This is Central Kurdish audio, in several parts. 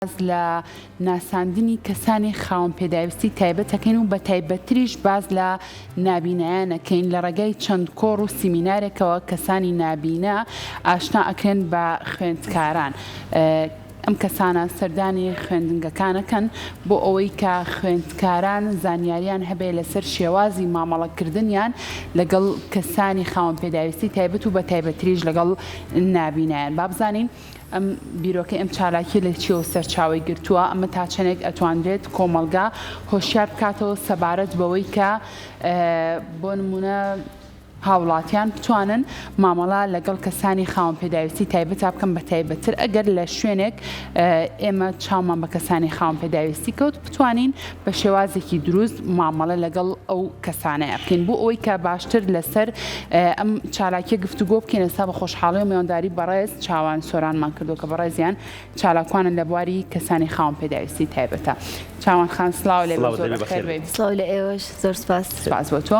باس لە ناساندنی کەسانی خاوەن پێداویستی تایبەت ئەکەین و بەتایبەتتریش باس لە نابینایان ئەکەین لە ڕێگای چەند کۆڕ و سیمینارێکەوە کەسانی نابینا ئاشنا ئەکرێن بە خوێندکاران ئەم کەسانە سەردانی خوێندنگەکان ئەکەن بۆ ئەوەی کە خوێندکاران زانیاریان هەبێ لەسەر شێوازی مامەڵەکردنیان لەگەڵ کەسانی خاوەن پێداویستی تایبەت و بەتایبەتتریش لەگەڵ نابینایان با بزانین ئەم بیرۆکەی ئەم چالاکیە لە چیەوە سەرچاوەی گرتووە؟ ئەمە تا چەندێک ئەتوانرێت کۆمەڵگا هۆشیار بکاتەوە سەبارەت بەوەی کە بۆ نمونە هاوڵاتیان بتوانن مامەڵە لەگەڵ کەسانی خاوەن پێداویستی تایبەتا بکەن بە تایبەتتر ئەگەر لە شوێنێک ئێمە چاومان بە کەسانی خاوەن پێداویستی کەوت بتوانین بە شێوازێکی دروست مامەڵە لەگەڵ ئەو کەسانەیا بکەین بۆ ئەوەی کە باشتر لەسەر ئەم چالاکیە گفتوگۆ بکەین ئێستا بە خۆشحاڵی و میوانداری بەڕێز چاوان سۆرانمان کردووە کە بەڕێزیان چالاکوانن لە بواری کەسانی خاوەن پێداویستی تایبەتە چاوان خان سڵاو لێ سڵاوت زۆر لێبێ بەخێر بەخێر بێی. بێی. سڵاو لە ئێوەش زۆر سپاس. سپاس بۆ تۆ.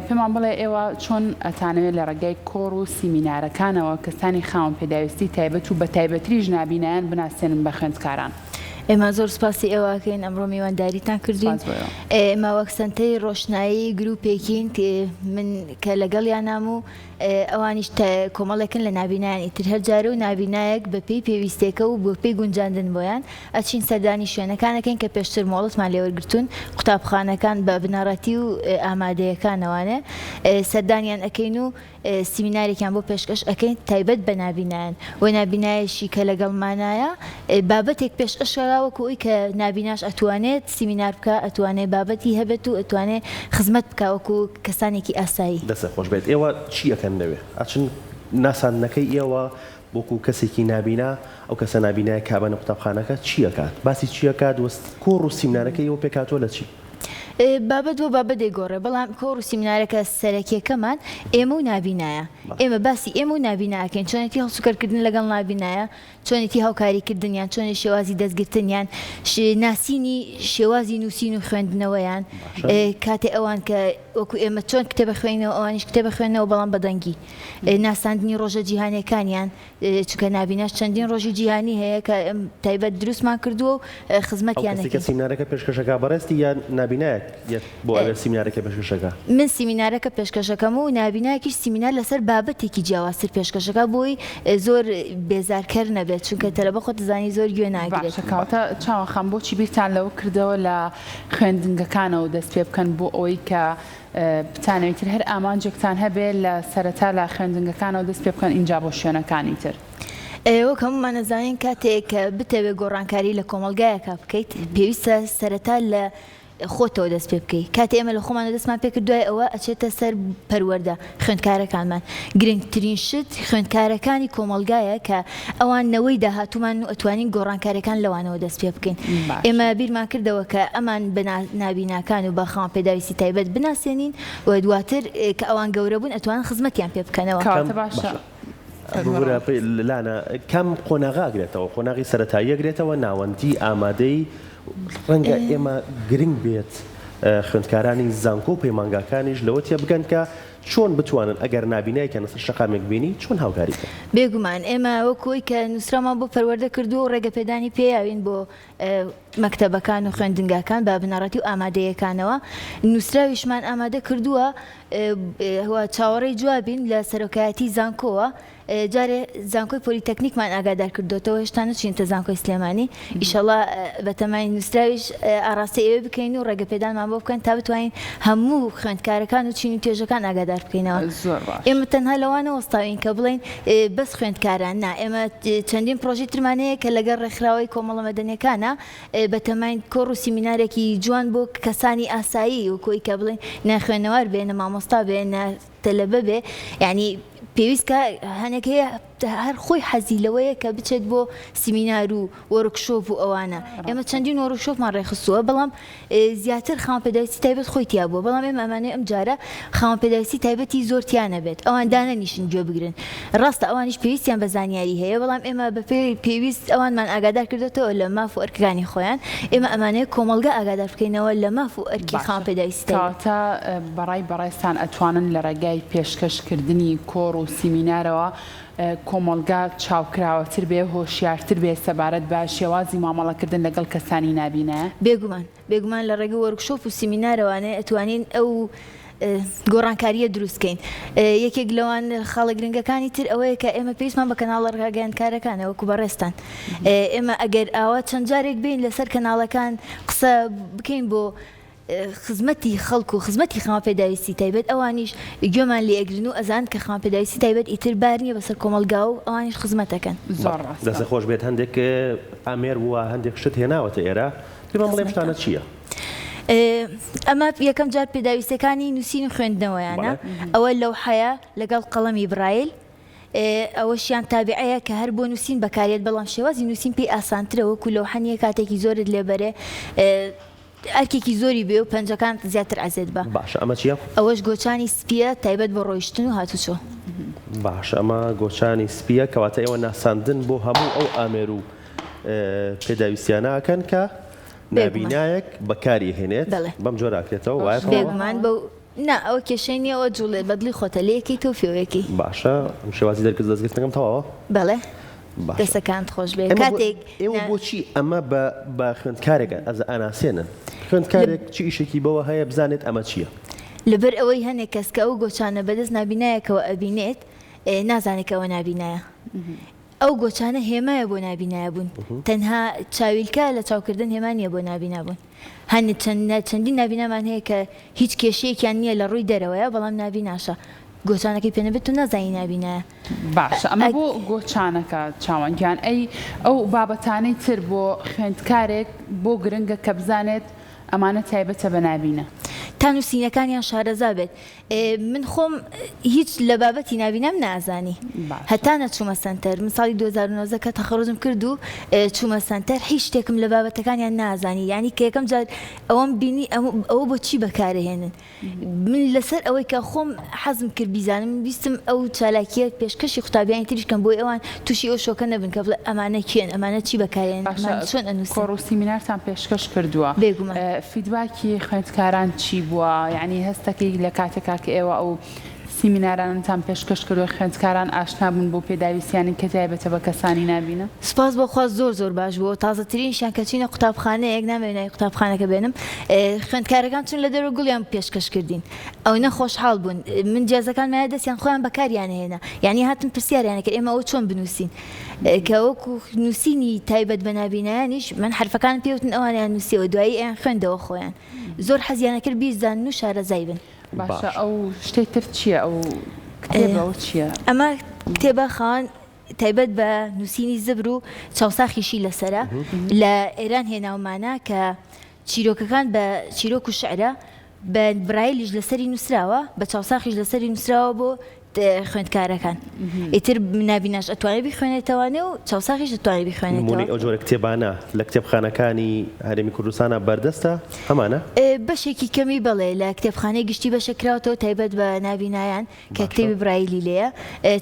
پێمان بڵێ ئێوە چۆن ئەتانەوێت لە ڕێگای کۆڕ و سیمینارەکانەوە کەسانی خاوەن پێداویستی تایبەت و بەتایبەتریش نابینایان بناسێنن بە خوێندکاران؟ ئێمە زۆر سوپاسی ئێوە ئەکەین ئەمڕۆ میوانداریتان کردوین. سوپاس بۆ ئێوە. ئێمە وەک سەنتەری ڕۆشنایی گروپێکین من کە لەگەڵیانام و ئەوانیش کۆمەڵێکن لە نابینایان ئیتر هەر جارە و نابینایەک بە پێی پێویستێکە و بە پێی گونجاندن بۆیان ئەچین سەردانی شوێنەکان ئەکەین کە پێشتر مۆڵەتمان لێوەرگرتوون قوتابخانەکان بە بنەڕەتی و ئامادەیەکانەوانێ سەردانیان ئەکەین و سیمینارێکیان بۆ پێشکەش ئەکەین تایبەت بە نابینایان و نابینایەشی کە لەگەڵمانایە بابەتێک پێشکەشکرا وەکو ئەوی کە نابیناش ئەتوانێت سیمینار بکا ئەتوانێت بابەتی هەبێت و ئەتوانێت خزمەت بکا وەکو کەسانێکی ئاسایی. دەستت خۆش بێت ئێوە چی ئەکەن لەوێ ئەچن ناساندنەکەی ئێوە وەکو کەسێکی نابینا ئەو کەسە نابینایە کە ئەبەنە قوتابخانەکە چی ئەکات باسی چی ئەکات وە کۆڕ و سیمنارەکەی ئێوە پێکهاتووە لە چی؟ بابەت بۆ بابەت دەیگۆڕێ بەڵام کۆڕ و سیمینارەکە سەرەکیەکەمان ئێمە و نابینایە ئێمە باسی ئێمە و نابینا ئەکەین چۆنێتی هەڵسوکەرکردن لەگەڵ نابینایە چۆنێتی هاوکاری کردنیان چۆنێ شێوازی دەستگرتنیان ناسینی شێوازی نووسین و خوێندنەوەیان کاتێ ئەوان کە وەکو ئێمە چۆن کتێبە خوێنەوە ئەوانیش کتێبە خوێنەوە بەڵام بەدەنگی ناساندنی ڕۆژە جیهانیەکانیان چونکە نابیناش چەندین ڕۆژی جیهانی هەیە کە تایبەت دروستمان کردووە و خزمەتیان ئەو کەسەی کە سیمینارەکە پێشکەشەکا بەڕێزتی یان نابینایەک یەت بۆ ئەوێ سیمینارەکە پێشکەشەکا؟ من سیمینارەکە پێشکەشەکەم و نابینایەکیش سیمینار لەسەر بابەتێکی جیاوازتر پێشکەشەکا بۆی زۆر بێزارکەر نەبێت چونکە تەلەبە خۆت دەزانی زۆر گوێ ناگرێت. باشە کەواتە چاوان خان بۆچی بیرتان لەوە کردەوە لە خوێندنگەکانەوە دەست پێ بکەن بۆ ئەوەی کە بتانەوێت تر هەر ئامانجێکتان هەبێ لە سەرەتا لە خوێندنگەکانەوە دەست پێ بکەن ئینجا بۆ شوێنەکانی تر. وەک هەموومان ئەزانین کاتێک کە بتەوێت گۆڕانکاری لە کۆمەڵگایەکا بکەیت پێویستە سەرەتا لە خۆتەوە دەست پێ بکەی کاتێ ئێمە لە خۆمانەوە دەستمان پێ کرد دوای ئەوە ئەچێتە سەر پەروەردە خوێندکارەکانمان گرنگترین شت خوێندکارەکانی کۆمەڵگایە کە ئەوان نەوەی داهاتوومان و ئەتوانین گۆڕانکاریەکان لەوانەوە دەست پێ بکەین ئێمە بیرمان کردەوە کە ئەمان بە نابیناکان و بە خاوەن پێداویستی تایبەت بناسێنین و دواتر کە ئەوان گەورە بوون ئەتوانن خزمەتیان پێ بکەنەوە. کەواتە باشە ببورە لانا کام قۆناغە ئەگرێتەوە قۆناغی سەرەتایی ئەگرێتەوە ناوەندی ئامادەی ڕەنگە ئێمە گرنگ بێت خوێندکارانی زانکۆ و پەیمانگاکانیش لەوە تێبگەن کە چۆن بتوانن ئەگەر نابینایەکیان لەسەر شەقامێک بینی چۆن هاوکاری بکەن؟ بێگومان ئێمە وەکو ئەوەی کە نووسراومان بۆ پەروەردە کردووە و ڕێگەپێدانی پێیاوین بۆ مەکتەبەکان و خوێندنگاکان بە بنەڕەتی و ئامادەیەکانەوە نووسراویشمان ئامادە کردووە و چاوەڕێی جوابین لە سەرۆکایەتی زانکۆوە جارێ زانکۆی پۆلیتەکنیکمان ئاگادار کردۆتەوە هێشتا نەچوینەتە زانکۆی سلێمانی ئیشەڵا بەتەماین نووسراویش ئاڕاستەی ئێوە بکەین و ڕێگەپێدانمان بۆ بکەن تا بتوانین هەموو خوێندکارەکان و چین و توێژەکان ئاگادار بکەینەوە زۆر باش. ئێمە تەنها لەوە نەوەستاوین کە بڵێین بەس خوێندکاران نا ئێمە چەندین پڕۆژەی ترمان هەیە کە لەگەڵ ڕێکخراوەی کۆمەڵە مەدەنیەکانە بەتەماین کۆڕ و سیمینارێکی جوان بۆ کەسانی ئاسایی وەکو ئەوەی کە بڵێین نە خوێنەوار بێ نە مامۆستا بێ نە تەلەبە بێ یانی پێویست کە هەنێک هەیە هەر خۆی حەزی لەوەیە کە بچێت بۆ سیمینار و وۆرکشۆپ و ئەوانە ئێمە چەندین وۆرکشۆپمان ڕێکخستووە بەڵام زیاتر خاوەن پێداویستی تایبەت خۆی تیا بووە بەڵام ئێمە ئەمانەوێ ئەم جارە خاوەن پێداویستی تایبەتی زۆر تیا نەبێت ئەوان دانەنیشن گوێ بگرن ڕاستە ئەوانیش پێویستیان بە زانیاری هەیە بەڵام ئێمە بەپێی پێویست ئەوانمان ئاگادار کردۆتەوە لە ماف و ئەرکەکانی خۆیان ئێمە ئەمانەوێ کۆمەڵگا ئاگادار بکەینەوە لە ماف و ئەرکی باشە خاوەن پێداویستی تایبەت. کەواتە بەڕای بەڕێزتان ئەتوانن لە ڕێگای پێشکەش کردنی کۆڕ و سیمینارەوە. کۆمەڵگا چاوکراوەتر بێ، هۆشیارتر بێ سەبارەت بە شێوازی مامەڵەکردن لەگەڵ کەسانی نابینا؟ بێگومان، بێگومان لە ڕێگەی وۆرکشۆپ و سیمینارەوانێ ئەتوانین ئەو گۆڕانکارییە دروست کەین. یەکێک لەوان خاڵە گرنگەکانی تر ئەوەیە کە ئێمە پێویستمان بە کەناڵە ڕاگەیاندکارەکانە وەکو بەڕێزتان. ئێمە ئەگەر ئاوا چەند جارێک بێین لەسەر کەناڵەکان قسە بکەین بۆ خزمەتی خەڵک و خزمەتی خاوەن پێداویستی تایبەت ئەوانیش گوێمان لێ ئەگرن و ئەزانن کە خاوەن پێداویستی تایبەت ئیتر بار نیە بەسەر کۆمەڵگا و ئەوانیش خزمەت ئەکەن. زۆر ڕاستە. دەستت خۆش بێت هەندێک ئامێر و هەندێک شت هێناوەتە ئێرە پێمان بڵێ ئەم شتانە چییە؟ ئەمە یەکەم جار پێداویستیەکانی نووسین و خوێندنەوەیانە ئەوە لەوحەیە لەگەڵ قەڵەمی بڕایل ئەوەشیان تابیعەیە کە هەر بۆ نووسین بەکارێت بەڵام شێوازی نووسین پێی ئاسانترە وەکو لەوحە نییە کاتێکی زۆرت لێ بەرێ ئەرکێکی زۆری بوێ و پەنجەکانت زیاتر عەزێت بە. باشە ئەمە چیە؟ ئەوەش گۆچانی سپیە تایبەت بە ڕۆیشتن و هاتوچۆ. باشە ئەمە گۆچانی سپیە کەواتە ئێوە ناساندن بۆ هەموو ئەو ئامێر و پێداویستیانە ئەکەن کە نابینایەک بەکاری ئەهێنێت بەم جۆرە ئەکرێتەوە وایە تەواوە؟ بێگومان بەو نا ئەوە کێشەی نیە ئەوە جوڵێت بە دڵی خۆتە لێیەکەی تۆ فێوەیەکەی. باشە ئەم شێوازی دەرکرد دەستگرتنەکەم تەواوە؟ بەڵێ. دەسەکانت خۆش بێ کاتێک ئێوە بۆچی ئەمە بە بە خوێندکارێک ئەز ئەناسێنن خوێندکارێک چی ئیشێکی بەوە هەیە بزانێت ئەمە چییە؟ لەبەر ئەوەی هەنێک کەس کە ئەو گۆچانە بەدەست نابینایەکەوە ئەبینێت نازانێت کە ئەوە نابینایە ئەو گۆچانە هێمایە بۆ نابینایە بوون تەنها چاویلکە لە چاوکردن هێما نییە بۆ نابینا بوون هەن چەندین نابینامان هەیە کە هیچ کێشەیەکیان نییە لە ڕووی دەرەوەیە بەڵام نابیناشە گۆچانەکەی پێ نەبێت تۆ نازانی نابینایە. باشە ئەمە بۆ گۆچانەکە چاوان گیان ئەی ئەو بابەتانەی تر بۆ خوێندکارێک بۆ گرنگە کە بزانێت ئەمانە تایبەتە بە نابینا؟ تا نووسینەکانیان شارەزا بێت من خۆم هیچ لە بابەتی نابینام نازانی هەتا نەچوومە سەنتەر من ساڵی 2019 کە تەخەڕوجم کرد و چوومە سەنتەر هیچ شتێکم لە بابەتەکانیان نازانی یعنی کە یەکەم جار ئەوەم بینی ئەوە بۆ چی بەکارهێنن من لەسەر ئەوەی کە خۆم حەزم کرد بیزانم ویستم ئەو چالاکییە پێشکەشی قوتابیانی تریش کەم بۆی ئەوان تووشی ئەو شۆکە نەبن کە بڵێ ئەمانە کێن ئەمانە چی بەکارێنن باشە ئەمانە چۆن ئەنووسن. کۆڕ و سیمینارتان پێشکەش کردووە بێگومان. feedback ی خوێندکاران چی بووە یانی هەستەکەی لە کاتێکا کە ئێوە ئەو سیمینارانەتان پێشکەش کردووە خوێندکاران ئاشنا بوون بەو پێداویستیانەی کە تایبەتە بە کەسانی نابینا؟ سوپاس بۆ خوا زۆر زۆر باش بووە تازەترینیشیان کە چوینە قوتابخانەیەک نامەوێ ناوی قوتابخانەکە بێنم خوێندکارەکان چوون لە دەرەوە گوڵیان پێشکەش کردین ئەونە خۆشحاڵ بوون من جیازەکان مایە دەستیان خۆیان بەکاریان هێنا یعنی هاتن پرسیاریان کرد ئێمە ئەوە چۆن بنووسین کە وەکو نووسینی تایبەت بە نابینایانیش من حرفەکان پێوتن ئەوانیان نووسیەوە دوایی ئەیان خوێندەوە خۆیان زۆر حەزیانە کرد بیزانن و شارەزای بن. باشە ئەو شتەی تر چییە ئەو کتێبە ئەو چییە؟ ئەمە کتێبە خاوەن تایبەت بە نووسینی زبر و چاوساخیشی لەسەرە لە ئێران هێناومانە کە چیرۆکەکان بە چیرۆک و شعرە بە برایلیش لەسەری نووسراوە بە چاوساخیش لەسەری نووسراوە بۆ خوێندکارەکان ئیتر نابیناش ئەتوانێت بیخوێنێتەوانێ و چاوساخیش ئەتوانێت بیخوێنێتەوە. نموونەی ئەو جۆرە کتێبانە لە کتێبخانەکانی هەرێمی کوردستانا بەردەستە هەمانە؟ بەشێکی کەمی بەڵێ لە کتێبخانەی گشتی بەشێک کراوەتەوە تایبەت بە نابینایان کە کتێبی برایلی لێیە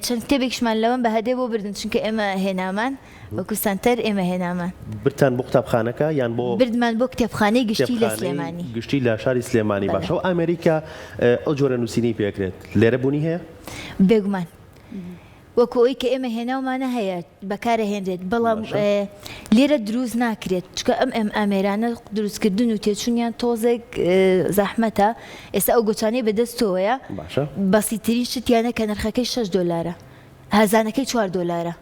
چەند کتێبێکیشمان لەوەم بە هەدێ بۆ بردن چونکە ئێمە هێنامان وەکو سەنتەر ئێمە هێنامان. بردتان بۆ قوتابخانەکە یان بۆ؟ بردمان بۆ کتێبخانەی گشتی لە سلێمانی. کتێبخانەی گشتی لە شاری سلێمانی باشە ئەو ئامێرەی کە ئەو جۆرە نووسینەی پێ ئەکرێت لێرە بوونی هەیە؟ بێگومان وەکو ئەوەی کە ئێمە هێناومانە هەیە بەکارەهێنرێت بەڵام لێرە دروست ناکرێت چونکە ئەم ئەم ئامێرانە دروستکردن و تێچوونیان تۆزێک زەحمەتە ئێستا ئەو گۆچانەی بەدەستەوەیە باشە بەسیترین شتیانە کە نرخەکەی 6 دۆلارە هەزانەکەی 4 دۆلارە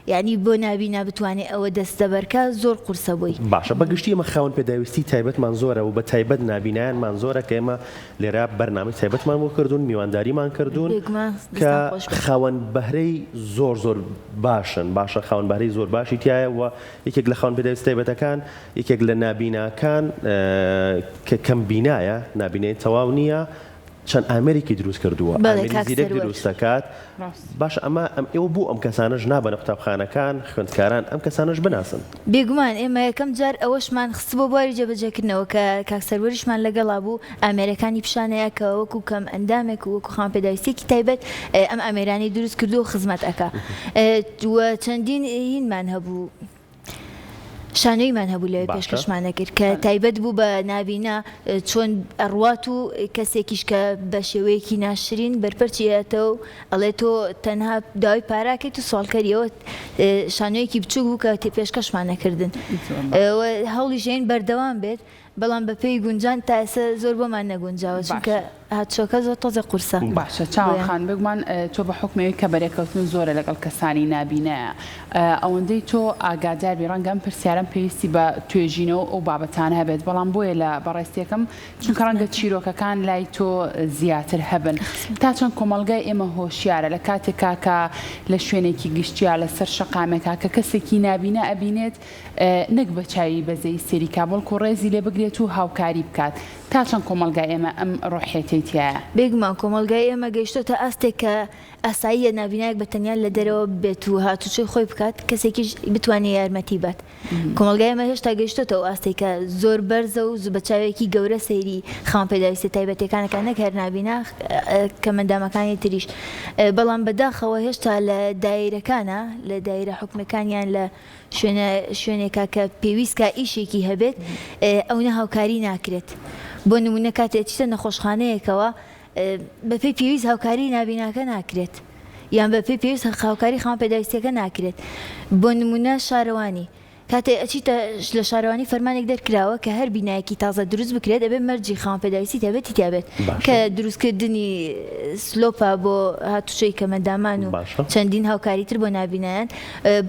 یانی بۆ نابینا بتوانێ ئەوە دەستەبەرکا زۆر قورسە بۆی. باشە بە گشتی ئێمە خاوەن پێداویستی تایبەتمان زۆرە و بە تایبەت نابینایانمان زۆرە کە ئێمە لێرە بەرنامەی تایبەتمان بۆ کردوون میوانداریمان کردوون بێگومان کە دەستان خۆش بێت. خاوەن بەهرەی زۆر زۆر باشن باشە خاوەن بەهرەی زۆر باشی تیایە و یەکێک لە خاوەن پێداویستی تایبەتەکان یەکێک لە نابیناکان کە کەم بینایە نابینای تەواو نییە چەند ئامێرێکی دروست کردووە بەڵێ ئامێری کاک زیرەک سەروەر. دروست دەکات ڕاست. باشە ئەمە ئەم ئێوە بۆ ئەم کەسانەش نابەنە قوتابخانەکان خوێندکاران ئەم کەسانەش بناسن؟ بێگومان ئێمە یەکەم جار ئەوەشمان خستبووە بواری جێبەجێکردنەوە کە کاک سەروەریشمان لەگەڵا بوو ئامێرەکانی پیشانەیا کە وەکو کەم ئەندامێک و وەکو خاوەن پێداویستیەکی تایبەت ئەم ئامێرانەی دروست کردووە و خزمەت ئەکا و چەندین هینمان هەبوو. شانۆیمان هەبوو لەوێ باشە. پێشکەشمان ئەکرد کە تایبەت بوو بە نابینا چۆن ئەڕوات و کەسێکیش کە بە شێوەیەکی ناشرین بەرپەرچی ئەیاتەوە و ئەڵێ تۆ تەنها داوای پارە ئەکەیت و سواڵکەری ئەوە شانۆیەکی بچووک بوو کە پێشکەشمان ئەکردن و هەوڵیش ئەین بەردەوام بێت بەڵام بەپێی گونجان تا ئێستا زۆر بۆمان نەگونجاوە چونکە هاتوچۆکە زۆر تۆزێ قورسە. باشە چاوان بۆیە. خان بێگومان تۆ بە حوکمی ئەوەی کە بەرێکەوتنت زۆرە لەگەڵ کەسانی نابینایە ئەوەندەی تۆ ئاگادار بی ڕەنگە ئەم پرسیارەم پێویستی بە توێژینەوە و ئەو بابەتانە هەبێت بەڵام بۆیە لە بەڕێزتێکم چونکە ڕەنگە چیرۆکەکان لای تۆ زیاتر هەبن تا چەند کۆمەڵگای ئێمە هۆشیارە لە کاتێکا کە لە شوێنێکی گشتیا لەسەر شەقامێکا کە کەسێکی نابینا ئەبینێت نەک بە چاوی بەزەیی سەیری کا بەڵکو ڕێزی لێ بگرێت و هاوکاری بکات تا چەند کۆمەڵگای ئێمە ئەم ڕۆحیەتەی تیایە؟ بێگومان کۆمەڵگای ئێمە گەیشتۆتە ئاستێک کە ئاساییە نابینایەک بە تەنیا لە دەرەوە بێت و هاتوچۆی خۆی بکات کەسێکیش بتوانێ یارمەتی بات. کۆمەڵگای ئێمە هێشتا گەیشتۆتە ئەو ئاستەی کە زۆر بەرزە و بە چاوێکی گەورە سەیری خاوەن پێداویستیە تایبەتیەکان ئەکات نەک هەر نابینا کەمئەندامەکانی تریش بەڵام بەداخەوە هێشتا لە دایرەکانا لە دایرە حکومیەکان یان لە شوێنە شوێنێکا کە پێویست کا ئیشێکی هەبێت ئەونە هاوکاری ناکرێت بۆ نمونە کاتێ ئەچیتە نەخۆشخانەیەکەوە بەپێی پێویست هاوکاری نابیناکە ناکرێت یان بەپێی پێویست هاوکاری خاوەن پێداویستیەکە ناکرێت بۆ نمونە شارەوانی کاتێ ئەچیتە لە شارەوانی فەرمانێک دەرکراوە کە هەر بینایەکی تازە دروست بکرێت ئەبێ مەرجی خاوەن پێداویستی تایبەتی تیابێت کە دروستکردنی سلۆپە بۆ هاتوچۆی کەمەندامان و چەندین هاوکاری تر بۆ نابینایان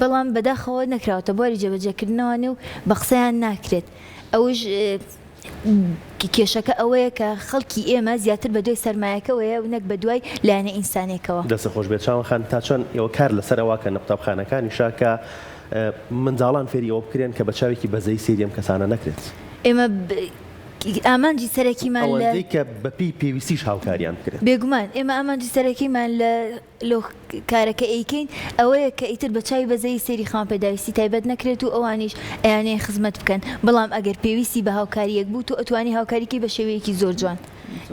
بەڵام بەداخەوە نەکراوەتە بواری جێبەجێکردنەوانێ و بە قسەیان ناکرێت ئەوش کێشەکە ئەوەیە کە خەڵکی ئێمە زیاتر بەدوای سەرمایەکەوەیە و نەک بەدوای لایەنە ئینسانێکەوە. دەستت خۆش بێت چاوان خان تا چەند ئێوە کار لەسەر ئەوە کەن لە قوتابخانەکانیشا کە منداڵان فێری ئەوە بکرێن کە بە چاوێکی بەزەیی سەیری ئەم کەسانە نەکرێت؟ ئێمە ئامانجی سەرەکیمان لە. ئەوەندەی کە بەپێی پێویستیش هاوکاریان بکرێت. بێگومان ئێمە ئامانجی سەرەکیمان لە لۆ کارەکە ئەیکەین ئەوەیە کە ئیتر بە چاوی بەزەیی سەیری خاوەن پێداویستی تایبەت نەکرێت و ئەوانیش ئەیانەوێ خزمەت بکەن بەڵام ئەگەر پێویستی بە هاوکارییەک بوو تۆ ئەتوانی هاوکاری کەی بە شێوەیەکی زۆر جوان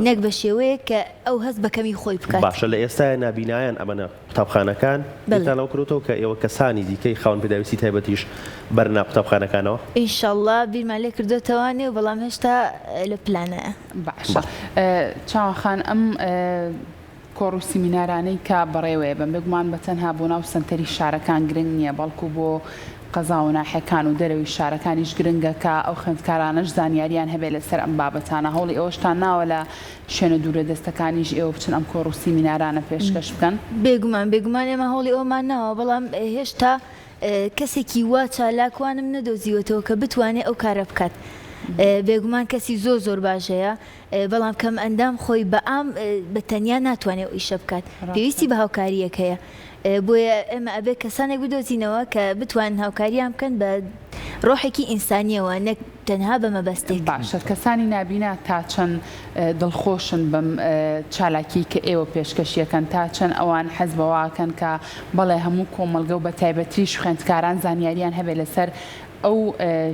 نەک بە شێوەیەک کە ئەو هەست بە کەمی خۆی بکات. باشە لە ئێستایا نابینایان ئەبەنە قوتابخانەکان بیرتان لەوە کردۆتەوە کە ئێوە کەسانی دیکەی خاوەن پێداویستی تایبەتیش بەرنە قوتابخانەکانەوە؟ ئینشەڵا بیرمان لێ کردۆتەوانێ و بەڵام هێشتا لە پلانایە. باشە چاوان خان ئەم کۆڕ و سیمینارانەی کە بەڕێوەیە بن، بێگومان بە تەنها بۆ ناو سەنتەری شارەکان گرنگ نییە، بەڵکو بۆ قەزا و ناحیەکان و دەرەوی شارەکانیش گرنگە کە ئەو خوێندکارانەش زانیاریان هەبێت لەسەر ئەم بابەتانە، هەوڵی ئەوەشتان ناوە لە شوێنە دوورە دەستەکانیش ئێوە بچن ئەم کۆڕ و سیمینارانە پێشکەش بکەن؟ بێگومان، بێگومان ئێمە هەوڵی ئەوەمان ناوە، بەڵام هێشتا کەسێکی وا چالاکوانم نەدۆزیوەتەوە کە بتوانێت ئەو کارە بکات. بێگومان کەسی زۆر زۆر باش هەیە، بەڵام کەمئەندام خۆی بە عام بە تەنیا ناتوانێت ئەو ئیشە بکات، پێویستی بە هاوکارییەک هەیە، بۆیە ئێمە ئەبێت کەسانێک بدۆزینەوە کە بتوانن هاوکارییان بکەن بە ڕۆحێکی ئینسانییەوە نەک تەنها بە مەبەستێک. باشە کەسانی نابینا تا چەند دڵخۆشن بەم چالاکیەی کە ئێوە پێشکەشی ئەکەن، تا چەند ئەوان حەز بەوە ئەکەن کە بەڵێ هەموو کۆمەڵگە و بە تایبەتریش خوێندکاران زانیاریان هەبێت لەسەر ئەو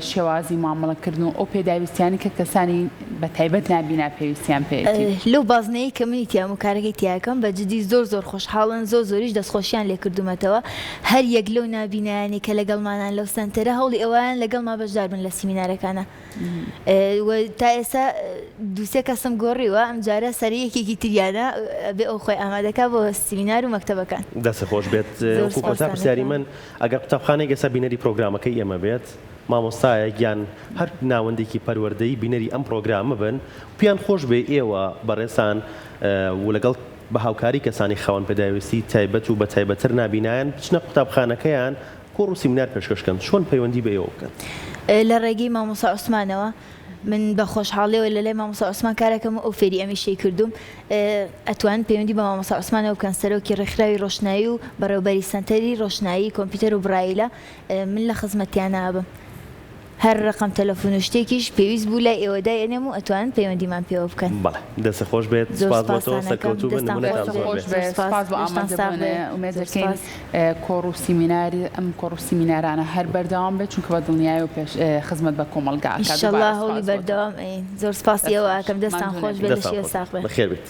شێوازی مامەڵەکردن و ئەو پێداویستیانەی کە کەسانی بە تایبەت نابینا پێویستیان پێیەتی. لەو بازنەیەی کە منی تیام و کارەکەی تیاکەم بە جدی زۆر زۆر خۆشحاڵن زۆر زۆریش دەستخۆشیان لێ کردومەتەوە هەر یەک لەو نابینایانەی کە لەگەڵمانان لەو سەنتەرە هەوڵی ئەوەیان لەگەڵما بەشدار بن لە سیمینارەکانا و تا ئێستا دووسێ کەسم گۆڕیوە ئەمجارە سەرە یەکێکی تریانە ئەبێ ئەو خۆی ئامادەکا بۆ سیمینار و مەکتەبەکان. دەستت خۆش بێت زۆر وەکو کۆتا سوپاستان پرسیاری ئەکەم. من ئەگەر قوتابخانەیەک ئێستا بینەری پرۆگرامەکەی ئێمە بێت، مامۆستایەک یان هەر ناوەندێکی پەروەردەیی بینەری ئەم پرۆگرامە بن، پێیان خۆش بێ ئێوە بەڕێزتان و لەگەڵ بە هاوکاری کەسانی خاوەن پێداویستی تایبەت و بە تایبەتتر نابینایان بچنە قوتابخانەکەیان کۆڕ و سیمینار پێشکەش کەن، چۆن پەیوەندی بە ئێوە بکەن؟ لە ڕێگەی مامۆستا عوسمانەوە. من بە خۆشحاڵیەوە لە لای مامۆستا عوسمان کارەکەم و ئەو فێری ئەم ئیشەی کردووم. ئەتوانن پەیوەندی بە مامۆستا عوسمانەوە بکەن سەرۆکی ڕێکخراوی ڕۆشنایی و بەڕێوبەری سەنتەری ڕۆشنایی کۆمپیوتەر و بڕایلە من لە خزمەتیانا ئەبم هەر ڕەقەم تەلەفون و شتێکیش پێویست بوو لای ئێوە دایئەنێم و ئەتوانن پەیوەندیمان پێوە بکەن. بەڵێ دەستت خۆش بێت زۆر سوپاس بۆ تۆ سوپاستان ئەکەم سەرکەوتوو بن دەستان نمونەتان خۆش زۆر بێت بێت. زۆر سوپاس سوپاس بۆ لەشتان ئامادە ساغ بوون بێ ئومێد زۆر دەکەین سوپاس. کۆڕ و سیمینار ئەم کۆڕ و سیمینارانە هەر بەردەوام بێت چونکە بە دڵنیایەوە پێش خزمەت بە کۆمەڵگا ئەکات ئیشەڵا دووبارە هەوڵی سوپاس بۆ تۆ. بەردەوام ئەین زۆر سوپاسی دەست ئێوە خۆش ئەکەم دەستان ماندوو خۆش نەبی. بێ دەستان لەشی خۆش ساغ بێ. بەخێر بێیت.